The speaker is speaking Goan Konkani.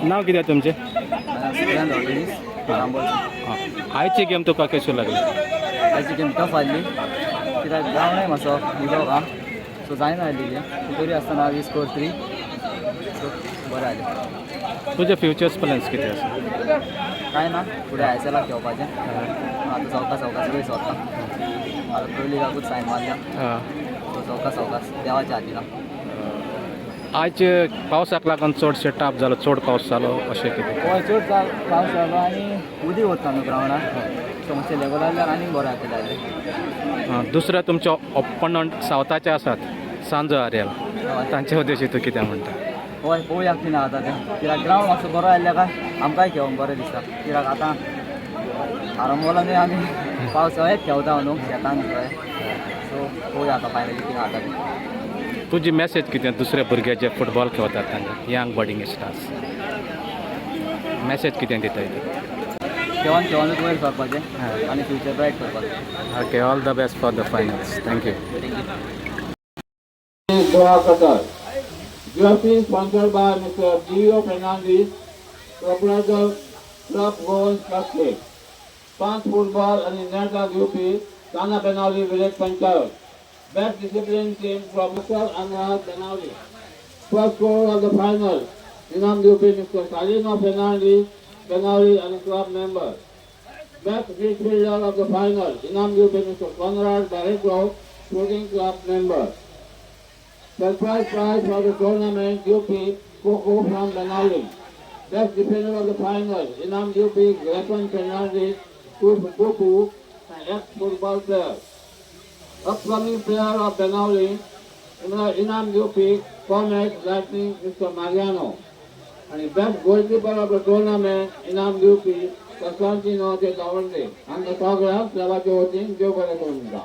नाव कितें तुमचें? सुजन रॉड्रिगीस, आरांबोलचे. आयची गेम तुका कशी लागली? आयची गेम टफ आहली, कित्याक ग्रावंडय मातसो निगो आहा, सो जायना आहली गेम. तरी आसतना we score 3, सो बरें जालें. तुजे फ्युचर्स प्लॅन्स कितें आसा? कांय ना, फुडें आय एस एलाक खेळपाचें. आतां सवकास सवकास वयर सरता. आतां प्रो लिगाकूच सायन मारल्या. सो सवकास सवकास देवाच्या हातीन. आयज पावसाक लागून चडशे टाप जालो, चड पावस जालो अशें कितें? हय, चड पावस जालो आनी उदीक वता न्हू ग्रावंडार, सो मातशें लेवल जाल्यार आनीक बरें जातलें जालें. दुसरे तुमचे ऑपोनंट सावथाचे आसात, सांजो आर्यल, तांचे उद्देशी तूं कितें म्हणटा? हय, पळोवया कितें जाता तें, कित्याक ग्रावंड मातसो बरो आयिल्ल्या काय आमकांय खेळोंक बरें दिसता, कित्याक आतां आरंबोलानूय आमी पावस सगळेच खेळटा न्हू शेतान सगळें. सो पळोवया आतां फायनली कितें जाता तें. तुजी मॅसेज कितें दुसरे भुरगे जे फुटबॉल खेळतात तांकां, यंग बडींग स्टार्स, मॅसेज कितें दिता तूं? खेळोन खेळोनूच वयर सरपाचें आनी फ्युचर ब्रायट करपाचें. Okay, all the best for the finals. Thank you. Thank you. Goa Qatar. Jersey sponsored by Mr. Gio Fernandez, proprietor, Club Goan Cafe. पांच फुटबॉल आणि नेटां दिवपी काना Benaulim village panchayat. Best discipline team from Mr. Anurag Benavli. First scorer of the final इनाम दिवपी मिस्टर सालिनो फेर्नांडीस, बेनावली आणि club member. Best midfielder of the final इनाम दिवपी mister Conrad Barreto, sporting club member. Surprise prize for the tournament दिवपी Coco from Benaulim. Best defender of the final इनाम दिवपी Grayson Fernandes उर्फ Goku, ex-football player. Upcoming player of Benaulim इनाम दिवपी Comet Lightning Mr. Mariano. आणि best goalkeeper of the tournament इनाम दिवपी कॉन्स्टांटिनो de Lavande. आमकां सगळ्यांक क्लबाच्या वतीन देव बरें करूं दिता.